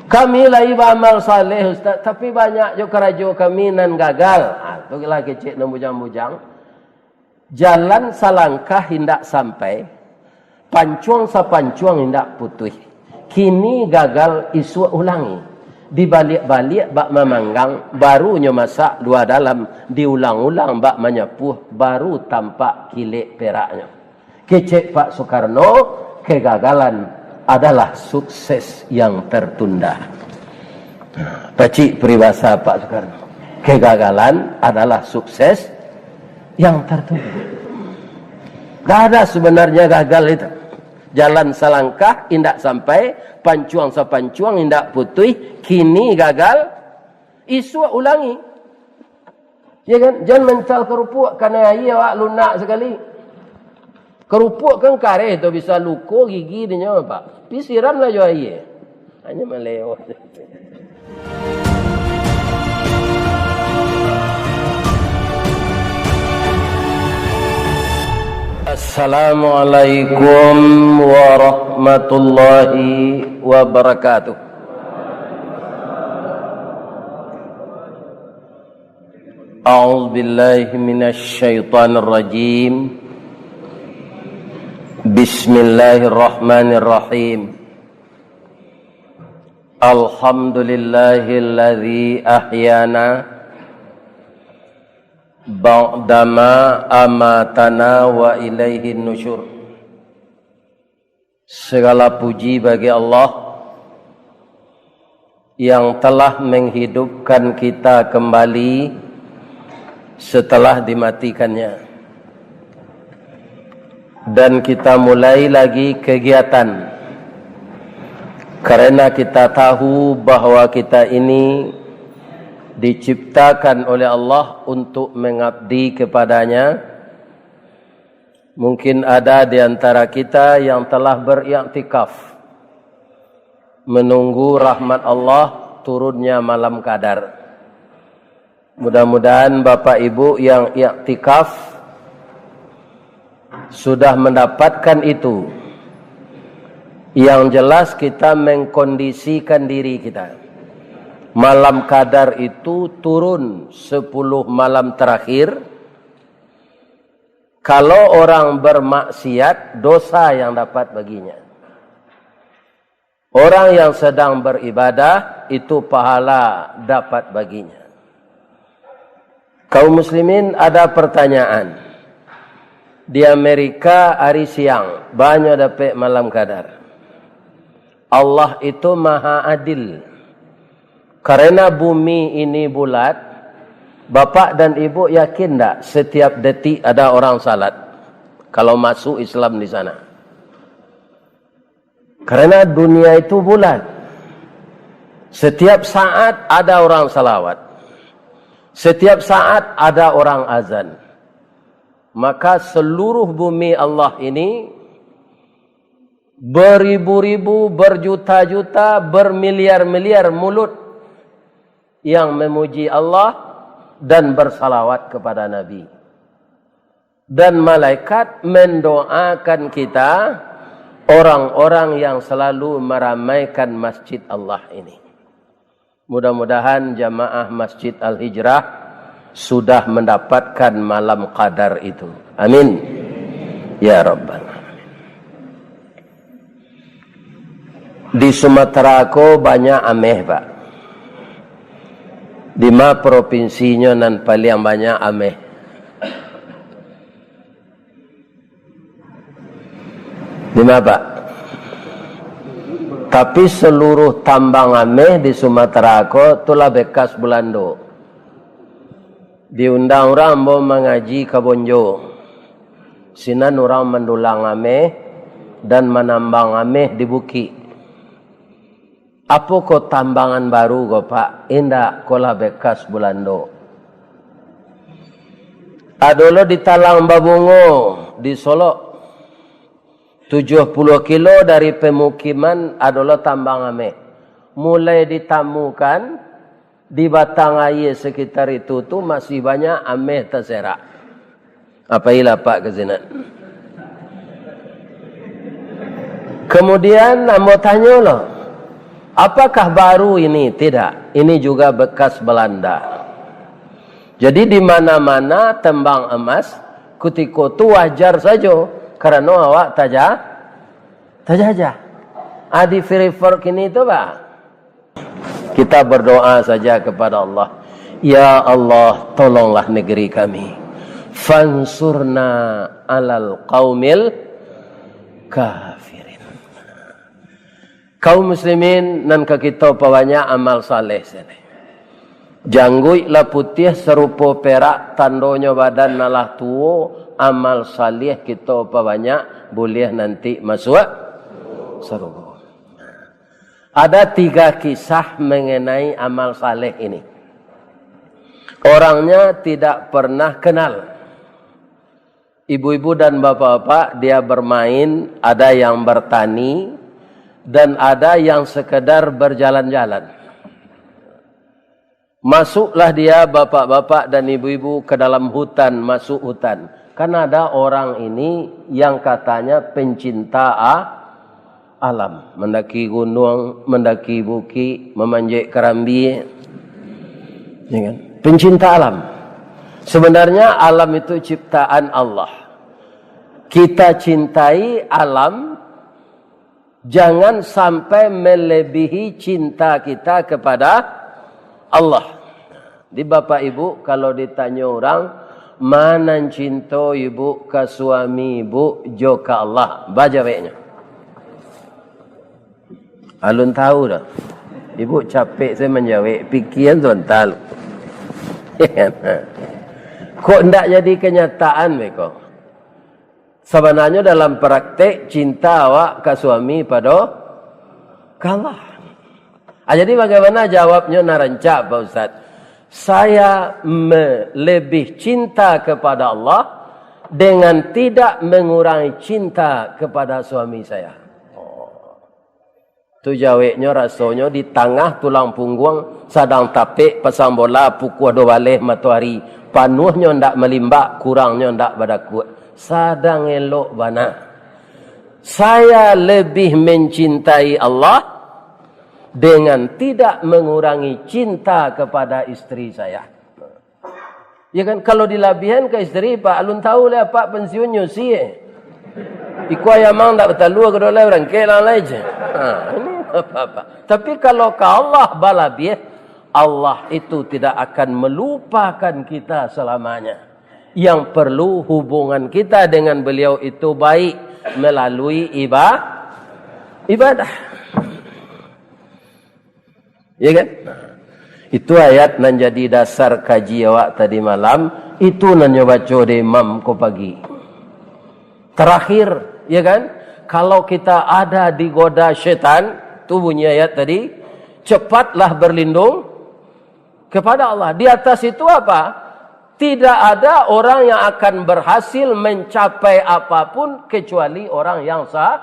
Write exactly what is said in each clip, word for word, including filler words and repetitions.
Kami lai baamal saleh, Ustaz, tapi banyak jo karajo kami nan gagal. Ha, tu lah kecek nan bujang-bujang. Jalan salangkah indak sampai, pancuang sapancuang indak putuih. Kini gagal, isuak ulangi. Dibaliak-baliak bak mamanggang, barunyo masak lua dalam, diulang-ulang bak manyapuah, baru tampak kilek peraknyo. Kecek Pak Soekarno, kegagalan adalah sukses yang tertunda. Pacik peribahasa Pak Soekarno, kegagalan adalah sukses yang tertunda. Dah ada sebenarnya gagal itu. Jalan salangkah indak sampai, pancuang sapancuang indak putuih, kini gagal, isuak ulangi. Ya kan? Jan mental kerupuak, kanai aia awak lunak sekali. Kerupuak kan kareh tu, bisa luko gigi dinyo, Pak. Pi siramlah jo aia. Hanyo maleo. Assalamualaikum warahmatullahi wabarakatuh. A'udzubillahi minasyaitonirrajim. Bismillahirrahmanirrahim. Alhamdulillahilladzi ahyana ba'dama amatana wa ilaihin nusyur. Segala puji bagi Allah yang telah menghidupkan kita kembali setelah dimatikan-Nya. Dan kita mulai lagi kegiatan, karena kita tahu bahwa kita ini diciptakan oleh Allah untuk mengabdi kepada-Nya. Mungkin ada di antara kita yang telah beriktikaf, menunggu rahmat Allah turunnya malam Qadar. Mudah-mudahan Bapak Ibu yang iktikaf sudah mendapatkan itu. Yang jelas, kita mengkondisikan diri kita. Malam Qadar itu turun sepuluh malam terakhir. Kalau orang bermaksiat, dosa yang dapat baginya. Orang yang sedang beribadah, itu pahala dapat baginya. Kaum muslimin, ada pertanyaan. Di Amerika hari siang, banyak dapek malam Qadar. Allah itu maha adil. Karena bumi ini bulat, Bapak dan Ibu yakin ndak setiap detik ada orang salat? Kalau masuk Islam di sana. Karena dunia itu bulat. Setiap saat ada orang salawat. Setiap saat ada orang azan. Maka seluruh bumi Allah ini beribu-ribu, berjuta-juta, bermiliar-miliar mulut yang memuji Allah dan bersalawat kepada Nabi. Dan malaikat mendoakan kita, orang-orang yang selalu meramaikan masjid Allah ini. Mudah-mudahan jamaah Masjid Al-Hijrah sudah mendapatkan malam Qadar itu. Amin. Ya Rabbal Alamin. Di Sumatera ko banyak ameh, Pak. Di ma propinsinyo nan paliang banyak ameh? Di ma, Pak? Tapi seluruh tambang ameh di Sumatera ko tu lah bekas Bulando. Diundang urang ambo mangaji ka Bonjo. Sinan urang mandulang ameh dan manambang ameh di bukik. Apo ko tambangan baru ko, Pak? Indak, ko lah bekas Bulando. Ado lo di Talang Babungo, di Solok. Tujuah puluah kilo dari pemukiman ado lo tambang ameh. Mulai ditamukan, di batang aia sekitar itu tu masih banyak ameh taserak. Apailah Pak ka sinan. Kemudian ambo tanyo lo, Apakah baru ini? Tidak. Ini juga bekas Belanda. Jadi, di mana-mana tembang emas, kutiko tu wajar sajo, karano awak taja-, tajajah. Ah, di Freeport kini tu, bah. Kita berdoa saja kepada Allah. Ya Allah, tolonglah negeri kami. Fansurna alal qaumil kafirin. Kaum muslimin nan ka kito pabanyak amal saleh sini. Jangguik lah putiah sarupo perak, tandonyo badan nan lah tuo, amal saleh kito pabanyak, buliah nanti masuak sarugo. Ada tiga kisah mengenai amal saleh ini. Orangnya tidak pernah kenal. Ibu-ibu dan bapak-bapak, dia bermain, ada yang bertani, dan ada yang sekedar berjalan-jalan. Masuklah dia, bapak-bapak dan ibu-ibu, ke dalam hutan, masuk hutan. Kan ada orang ini yang katanya pencinta a-, alam, mendaki gunung, mendaki bukik, memanjat karambia. Ya kan? Pencinta alam. Sebenarnya alam itu ciptaan Allah. Kita cintai alam, jangan sampai melebihi cinta kita kepada Allah. Di bapak ibu, kalau ditanyo urang, "Ma nan cinto ibu ka suami ibu jo ka Allah?" Bajaweknyo. Alun tahu dah. Ibu capek saya manjawek, pikian tu antal. Kok ndak jadi kenyataan beko? Sabananyo dalam praktek, cinta awak ka suami pado ka Allah. Ah, jadi bagaimana jawabnyo nan rancak, Pak Ustaz? Saya me-, lebih cinta kepada Allah dengan tidak mengurangi cinta kepada suami saya. Tu jaweknyo rasonyo di tangah tulang pungguang, sadang tapek pasang bola, pukua duo baleh matoari, panuahnyo ndak malimbak, kurangnyo ndak badakuak. Sadang elok bana. Saya lebih mencintai Allah dengan tidak mengurangi cinta kepada isteri saya. Ya kan, kalau dilabihan ka isteri, Pak, alun tahu lai apak pensiunnyo, si, eh. Iko ayam ang ndak batalua, kedo lai barangkek lah lai je. Ha, ini apa-apa. Tapi kalau ka Allah balabiah, Allah itu tidak akan melupakan kita selamanya. Yang perlu hubungan kita dengan Beliau itu baik melalui iba-, ibadah. Ya kan? Nah, itu ayat nan jadi dasar kaji awak tadi malam, itu nan nyo baco dek imam ko pagi. Terakhir, ya kan? Kalau kita ada digoda setan, tu bunyi ayat tadi, cepatlah berlindung kepada Allah. Di atas itu apa? Tidak ada orang yang akan berhasil mencapai apapun kecuali orang yang sa-,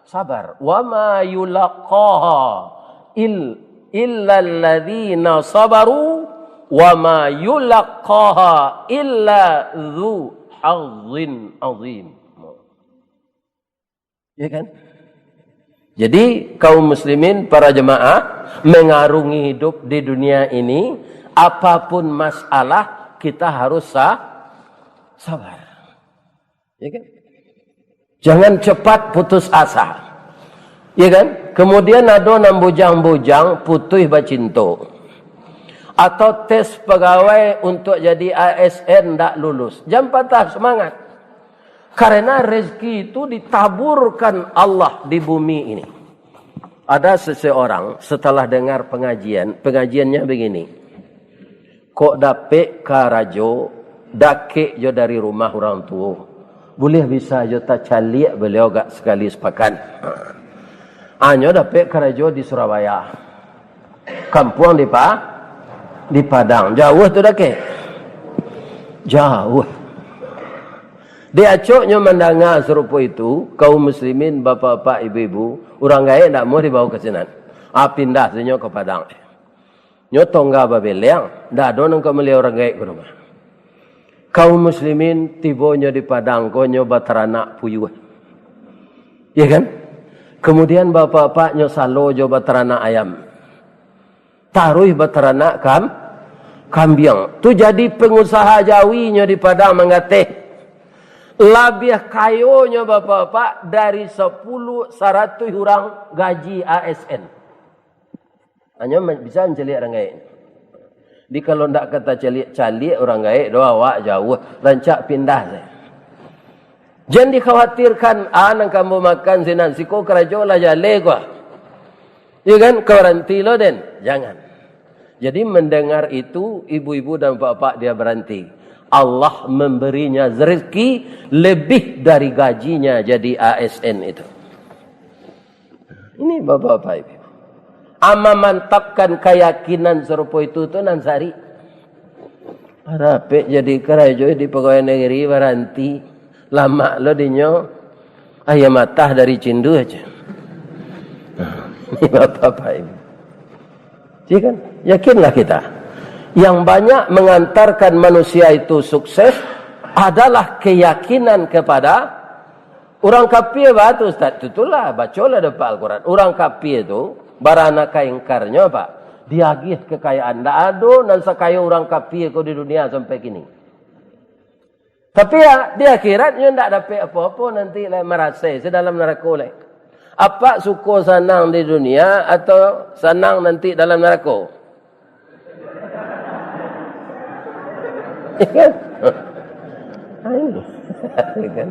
sabar. "Wa ma yulaqqaha il-, illalladzina sabaru, wa ma yulaqqaha illa dzu hazzin azim." Ya kan? Jadi, kaum muslimin, para jemaah, mengarungi hidup di dunia ini, apapun masalah, kita harus sa-, sabar. Ya kan? Jangan cepat putus asa. Ya kan? Kemudian ado nan bujang-bujang putuih bacinto. Atau tes pegawai untuk jadi A S N ndak lulus. Jangan patah semangat. Karena rezeki itu ditaburkan Allah di bumi ini. Ada seseorang setelah dengar pengajian, pengajiannya begini. Kok dapek karajo dakek jo dari rumah urang tuo. Buliah bisa jo tacaliak baliau agak sakali sapakan. Hanyo dapek karajo di Surabaya. Kampuang di Pa-, di Padang. Jauah tu dakek? Jauah. Dek acoknyo mandanga sarupo itu, kaum muslimin, bapak-bapak, ibu-ibu, urang gaek ndak amuah dibao ka sinan. Ah, pindah tu nyo ka Padang. Nyo tongga babeleng, ndak ado nan ka maliek urang gaek ka rumah. Kaum muslimin, tibonyo di Padang ko, nyo bataranak puyuah. Ya kan? Kemudian bapak-bapak nyo salo jo bataranak ayam. Taruih bataranak kam-, kambiang. Tu jadi pangusaha jawinyo di Padang Mangateh. Labiah kayonyo bapak-bapak dari sapuluah, saratuih urang gaji A S N. Hanyo ma-, bisa mancaliak urang gaek. Jadi kalau ndak ka tacaliak-caliak urang gaek doh, awak jauah, rancak pindah sajo. Jan dikhawatirkan, ah, nan ka ambo makan sinan, siko karajo lah jaleh ko. Iyo kan, ka baranti lo den. Jangan. Jadi mendengar itu, ibu-ibu dan bapak dia berhenti. Allah memberinya rezeki lebih dari gajinya jadi A S N itu. Ini bapak-bapak ibu. Ama mantapkan kayakinan sarupo itu tu nan sari. Rapek jadi karajo di pagawai negeri baranti. Lamak lo dinyo. Aia matah dari cindu aja. Ini bapak-bapak ibu. Iya kan? Yakinlah kita. Yang banyak mengantarkan manusia itu sukses adalah keyakinan kepada urang kapia. Baa tu, Ustaz? Tutulah, bacolah dapat Al-Quran. Urang kapia tu, barana ka ingkarnyo, Pak, diagih kekayaan. Ndak ado nan sakayo urang kapia ko di dunia sampai kini. Tapi ya, di akhirat nyo ndak dapek apo-apo nanti lai, marasai se dalam narako lai. Apak suko sanang di dunia atau sanang nanti dalam narako? Iya kan? Ayo. Iya kan?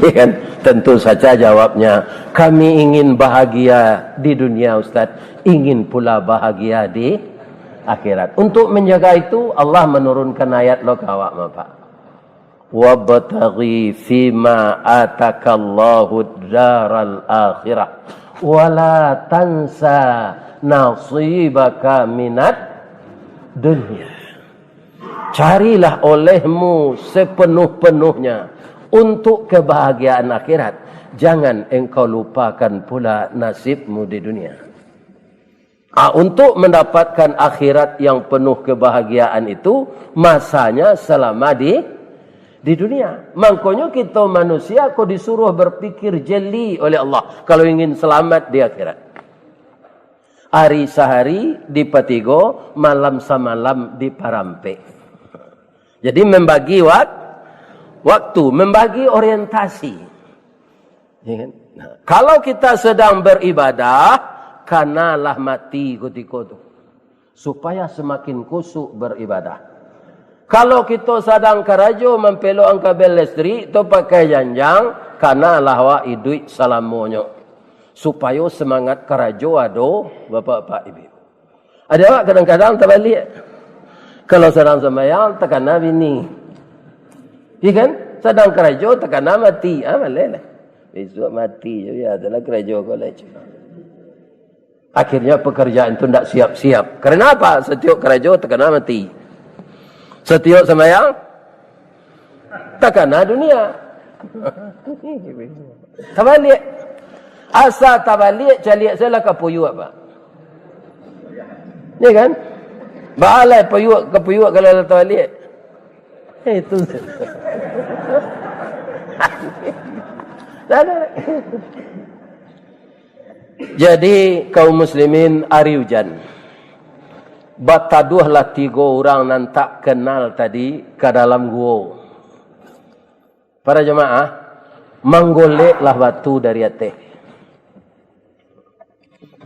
Iya kan? Tentu saja jawabnya, kami ingin bahagia di dunia, Ustaz. Ingin pula bahagia di akhirat. Untuk menjaga itu, Allah menurunkan ayat lo ka awak, Bapak. "Wabtaghi fima atakallahu daral akhirah, wala tansa nasibaka minad dunya." Carilah olehmu sepenuh-penuhnya untuk kebahagiaan akhirat. Jangan engkau lupakan pula nasibmu di dunia. Ah, untuk mendapatkan akhirat yang penuh kebahagiaan itu, masanya selama di, di dunia. Mangkonyo kito manusia ko disuruh berpikir jeli oleh Allah, kalau ingin selamat di akhirat. Ari sahari dipatigo, malam samalam diparampek. Jadi, membagi wak-, waktu, membagi orientasi. Ya kan? Nah, kalau kita sedang beribadah, kanalah mati kutiko tu, supaya semakin kusuk beribadah. Kalau kito sadang karajo mampelok kabel listrik tu pakai janjang, kanalah awak iduik salamonyo, supayo semangat karajo ado, bapak-bapak, ibu. Ada awak kadang-kadang tabaliak. Kalau sadang sambayang, takana bini. Iya kan? Sadang karajo, takana mati. Ah, maleh lah. Besok mati je, ya, itulah karajo ko lah. Akhirnya pekerjaan tu ndak siap-siap. Karena apa? Setiap karajo takana mati. Setiap sambayang, takana dunia. Tabaliak. Asa tabaliak, caliak sajolah ka puyuak, Pak. Ya kan? Baa lai puyuak ka puyuak kalau lah tabaliak. Eh, itu. Dah, dah. Jadi, kaum muslimin, ari ujan, bataduahlah tigo urang nan tak kenal tadi ka dalam guo. Para jamaah, manggoleklah batu dari ateh.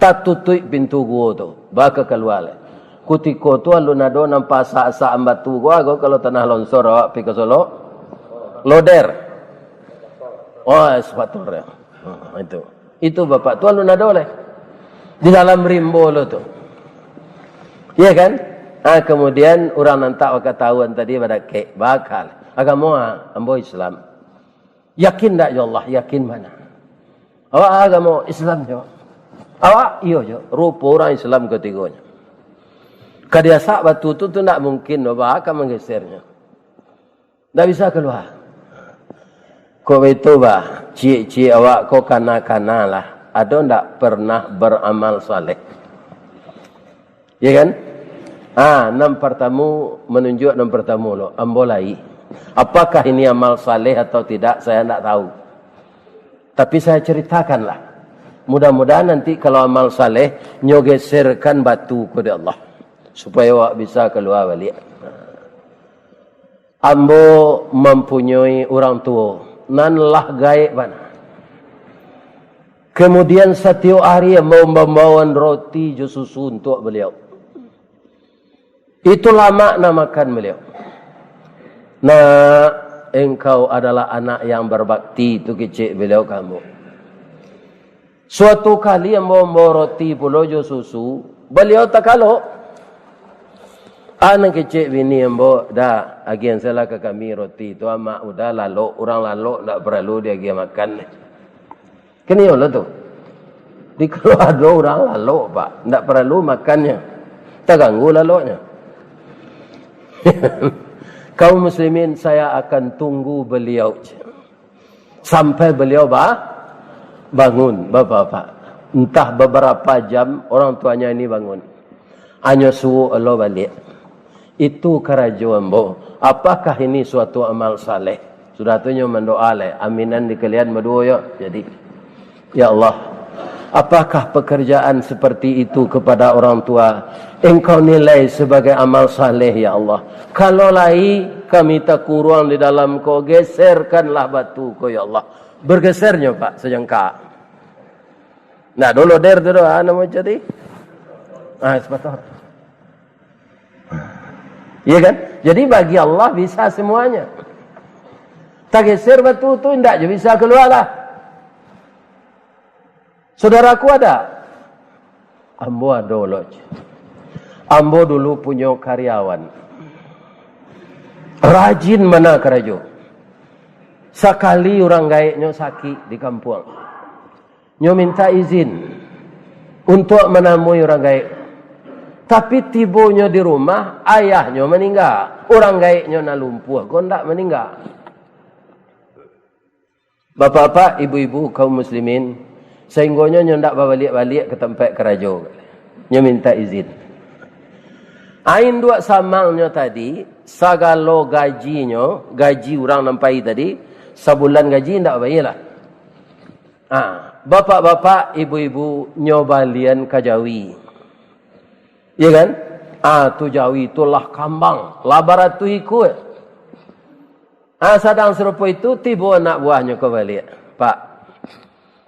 Tatutuik pintu guo tu, baka kalua lai. Kutiko tu alun ado nan pasak-asakan batu guo, ago kalau tanah lonsor awak pi ka Solok, loader. Oh, eskavator ya. Hmm, itu. Itu bapak tu alun ado lai. Di dalam rimbo lo tu. Iya kan? Ah, kemudian urang nan tak bakatahuan tadi badakek, bakal. Agamo, ah, ambo Islam. Yakin ndak jo Allah? Yakin bana. Awak agamo Islam jo? Awak? Iyo jo. Rupo urang Islam katigonyo. Ka diasak batu tu, tu ndak mungkin doh, baa ka manggesernyo. Ndak bisa kalua. Kok baitu, bah, ciek-ciek awak ko kana-kana lah. Ado ndak pernah beramal saleh? Ya kan? Ah, nan partamo, manunjuak nan partamo lo, ambo lai. Apakah ini amal saleh atau tidak, saya ndak tahu. Tapi saya ceritakanlah. Mudah-mudahan nanti kalau amal saleh, nyo geserkan batu ko dek Allah, supayo awak bisa kalua baliak. Ambo mampunyoi urang tuo nan lah gaek bana. Kemudian satiok ari ambo mambaoan roti jo susu untuak baliau. Itu lamak nan makan baliau. "Nak, engkau adalah anak yang berbakti," tu kecek baliau ka ambo. Suatu kali ambo mambawa roti pulo jo susu, baliau takalok. Ah, nan kecek bini ambo, "Dah, agiahan sajolah ka kami roti tu, amak udah lalok, urang lalok ndak paralu diagiah makan." Kan iyo lah tu. Di kalau ado urang lalok, Pak, ndak paralu makannyo. Taganggu laloknyo. Kaum muslimin, saya akan tunggu beliau sampai beliau ba-, bangun, Bapak-bapak. Entah beberapa jam orang tuanya ini bangun. Anyo suruh lo baliak. Itu karajo ambo. Apakah ini suatu amal saleh? Sudah tu nyo mandoa lai. Aminan di kalian baduo yo. Jadi, ya Allah, apakah pekerjaan seperti itu kepada orang tua Engkau nilai sebagai amal saleh, ya Allah? Kalau lai, kami takuruang di dalam ko, geserkanlah batu ko, ya Allah. Bergeser nyo, Pak, sajangka. Nah, dulu der tu doh, ah, namo jadi. Ah, sepator. Iya kan? Jadi bagi Allah bisa semuanya. Tageser batu tu, indak je bisa kalua lah. Saudaraku ada? Ambo ado, Loj. Ambo dulu punyo karyawan. Rajin bana karajo. Sakali urang gaeknyo sakik di kampuang. Nyo minta izin untuak manamui urang gaek. Tapi tibonyo di rumah, ayahnyo maningga. Urang gaeknyo nan lumpuah ko ndak maningga. Bapak-bapak, ibu-ibu, kaum muslimin, sainggonyo nyo ndak babaliak-baliak ka tampek karajo. Nyo minta izin. Induak samangnyo tadi, sagalo gajinyo, gaji urang nan pai tadi, sabulan gaji ndak babagilah. Ah, bapak-bapak, ibu-ibu, nyo balian kajawi. Iya kan? Ah, tu jawi tu lah kambang, lah baratuih ikua. Ah, sadang sarupo itu, tibo anak buahnyo ko baliak. "Pak,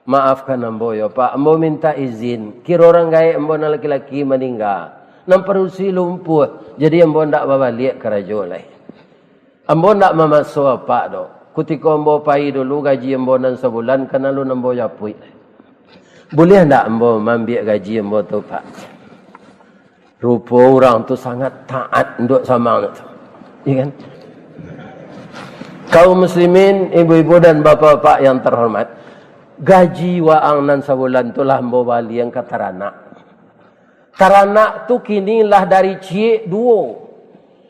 maafkan ambo yo, Pak. Ambo minta izin. Kiro urang gaek ambo nan laki-laki maningga. Nan padusi lumpuah. Jadi ambo ndak babaliak karajo lai." Ambo ndak mamaso apak doh. Kutiko ambo pai dulu, gaji ambo nan sabulan kan alun ambo japuik. Buliah ndak ambo maambiak gaji ambo tu, Pak? Rupo urang tu sangat taat untuak samang tu. Iya kan? Kaum muslimin, ibu-ibu dan bapak-bapak yang terhormat, gaji waang nan sabulan tu lah ambo balian ka taranak. Taranak tu kini lah dari ciek duo.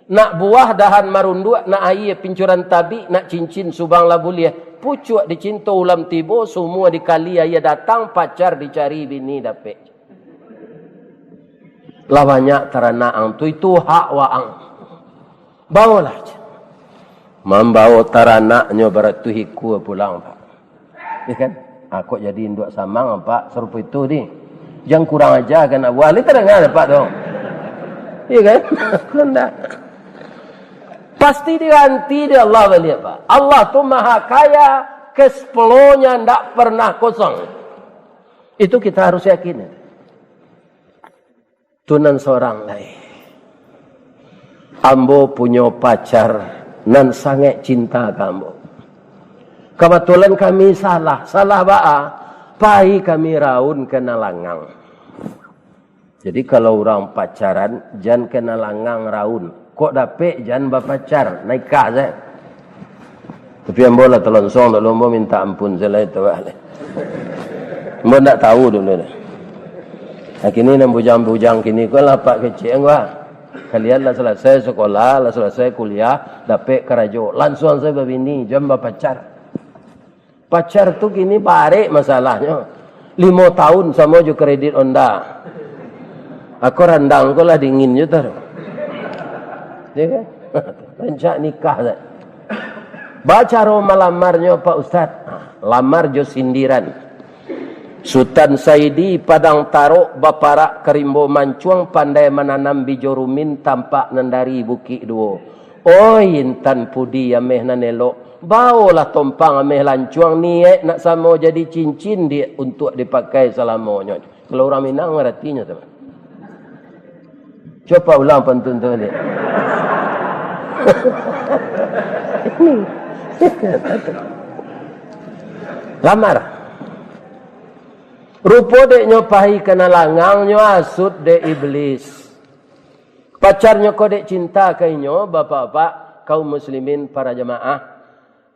Nak buah dahan marunduak, nak aia pincuran tabik, nak cincin subang lah buliah. Pucuak dicinto ulam tibo, sumua dikali aia datang, pacar dicari bini dapek. Lah banyak taranak ang tu, itu hak waang. Baolah. Mambawo taranaknyo baratuih ikua pulang, Pak. Iya kan? Ah, kok jadi induak samang, Pak, sarupo itu di. Jan kurang aja kan, Abu Ali tadanga, Pak, tu. Iya kan? Ndak. Pasti diganti dek Allah baliak, Pak. Allah tu Maha Kaya, cash flow-nya ndak pernah kosong. Itu kita harus yakin. Tu nan sorang lai. Ambo punyo pacar nan sangaik cinta ka ambo. Kabatulan kami salah, salah baa, pai kami raun ka nan langang. Jadi, kalau urang pacaran, jan ka nan langang raun. Kok dapek, jan bapacar, naikah sajo. Tapi ambo lah talonsong dulu, ambo minta ampun salah itu, bah. Ambo ndak tahu dulu dah. Nah, kini nan bujang-bujang kini ko lah, Pak, kecek ang, bah. Kalian lah salasai sakolah, lah salasai kuliah, dapek karajo, lansuang sajo babini, jan bapacar. Pacar tu kini barek masalahnyo. Limo tahun samo jo kredit Honda. Ako randang ko lah dingin jo tu. Ya kan? Rancak nikah sajo. Bacaro malamarnyo, Pak Ustaz? Lamar jo sindiran. Sutan Saidi Padang Tarok, baparak ka rimbo mancuang, pandai mananam bijo rumin, tampak nan dari Bukik Duo. Oi, intan pudi ameh nan elok, baolah tompang ameh lancuang, niaik nak samo jadi cincin di, untuak dipakai salamonyo. Kalau urang Minang aratinyo tu. Cubo ulang pantun tu baliak. Lamar. Rupo dek nyo pai ka nan langang, nyo asuik dek iblis. Pacarnyo ko dek cinta ka inyo, bapak-bapak, kaum muslimin, para jamaah.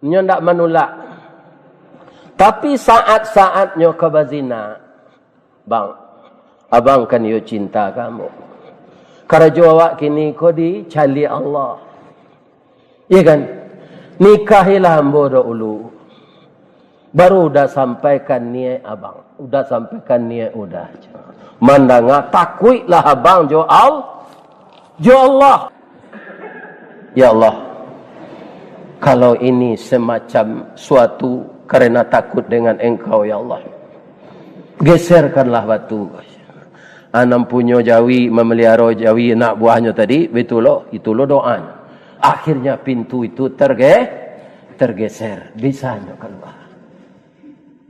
Nyo ndak manulak. Tapi saat-saat nyo ka bazina, "Bang, abang kan iyo cinta ka ambo. Karajo awak kini ko dicaliak Allah. Iyo kan? Nikahilah ambo dahulu. Baru uda sampaikan niaik abang. Uda sampaikan niaik uda." Mandanga, takuiklah abang jo Al-, jo Allah. Ya Allah, kalau ini semacam suatu karena takut dengan Engkau, ya Allah, geserkanlah batu. Nan punyo jawi, mameliharo jawi anak buahnyo tadi, baitulah, itulah doanyo. Akhirnya pintu itu terge-, tergeser, bisanyo kalua.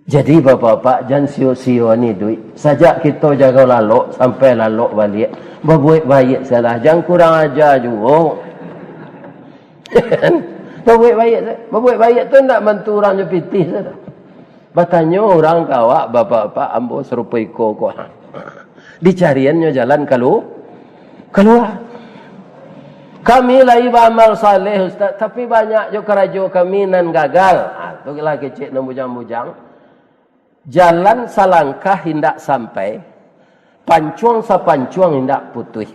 Jadi, bapak-bapak, jan sio-sio ni duit. Sajak kito jago lalok, sampai lalok baliak, babuek baiak salah, jan kurang aja juo. Babuek baiak, babuek baiak tu ndak bantu urang jo pitih sajo. Batanyo urang ka awak, "Bapak-bapak, ambo sarupo iko ko." Dicariannyo jalan kalu-, kalua. "Kami lai baamal saleh, Ustaz, tapi banyak jo karajo kami nan gagal." Ah, tu lah kecek nan bujang-bujang. Jalan salangkah indak sampai, pancuang sapancuang indak putuih.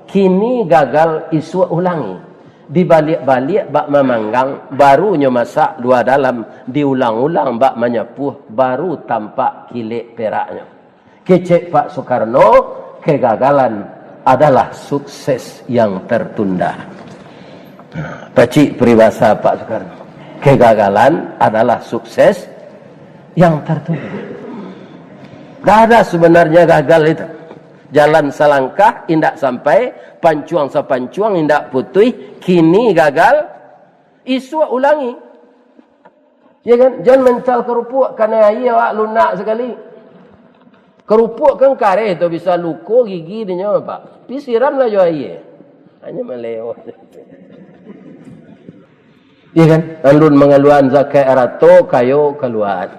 Kini gagal, isuak ulangi. Dibaliak-baliak bak mamanggang, baru nyo masak dua dalam, diulang-ulang bak manyapuah, baru tampak kilek peraknyo. Kecek Pak Soekarno, kegagalan adalah sukses yang tertunda. Pacik peribahasa Pak Soekarno, kegagalan adalah sukses yang tertunda. Ndak ada sebenarnya gagal itu. Jalan salangkah indak sampai, pancuang sapancuang indak putuih, kini gagal, isuak ulangi. Ya kan? Jan mental kerupuak, kanai aia awak lunak sakali. Kerupuak kan kareh tu, bisa luko gigi dinyo, Pak. Pi siramlah jo aia. Hanyo maleo. Ya kan? Alun mangaluan zakat arato, kayo kaluan.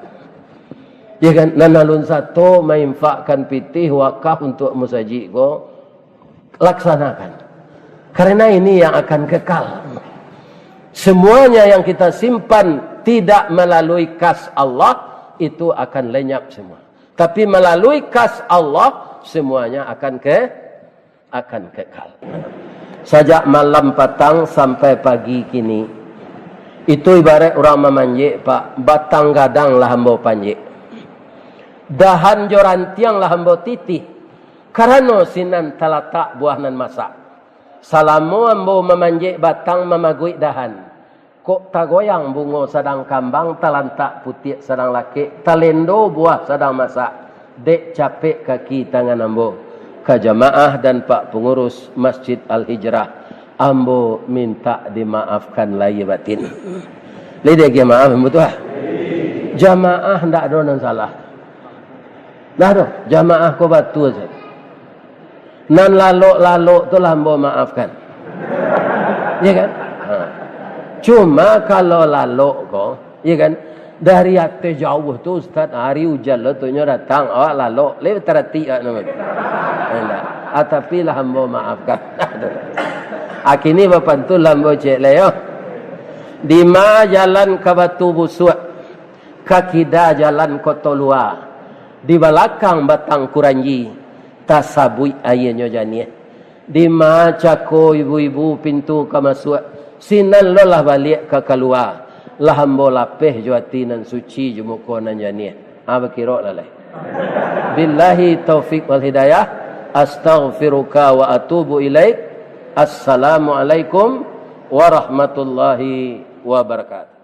Ya kan? Nan alun sato mainfakkan pitih wakaf untuak musajik ko, laksanakan. Karena ini yang akan kekal. Semuanya yang kita simpan tidak melalui kas Allah, itu akan lenyap semua. Tapi melalui kas Allah, semuanya akan ke-, akan kekal. Sajak malam patang sampai pagi kini, itu ibarat urang mamanjek, Pak, batang gadang lah ambo panjek. Dahan jo rantiang lah ambo titih, karano sinan talatak buah nan masak. Salamo ambo mamanjek batang, mamaguik dahan, kok tagoyang bungo sadang kambang, talantak putiak sadang lakek, talendo buah sadang masak. Dek capek kaki tangan ambo. Ka jamaah dan Pak Pengurus Masjid Al-Hijrah, ambo mintak dimaafkan lahia batin. Lai diagiah maaf, ambo tu ah. Jamaah ndak ado nan salah. Ndak ado, jamaah ko batua sajo. Nan lalok-lalok tu lah ambo maafkan. Ya kan? Ha. Cuma kalau lalok ko, ya kan, dari ateh jauah tu, Ustaz, ari ujan lo tu nyo datang, awak lalok, lai taratik awak namo tu. Indak. Ah, tapi lah ambo maafkan. Ah, kini bapantun lah ambo cek lai yo. Dima jalan ka Batu Busuak, ka kida jalan Koto Lua, di balakang batang kuranji, tasabuik aianyo janiah. Dima cako ibu-ibu pintu ka masuak, sinan lo lah baliak ka kalua, lah ambo lapeh jo ati nan suci, jo muko nan janiah. Ha, bakirok lah lai. Billahi taufik wal hidayah. Astaghfiruka wa atubu ilaik. Assalamualaikum warahmatullahi wabarakatuh.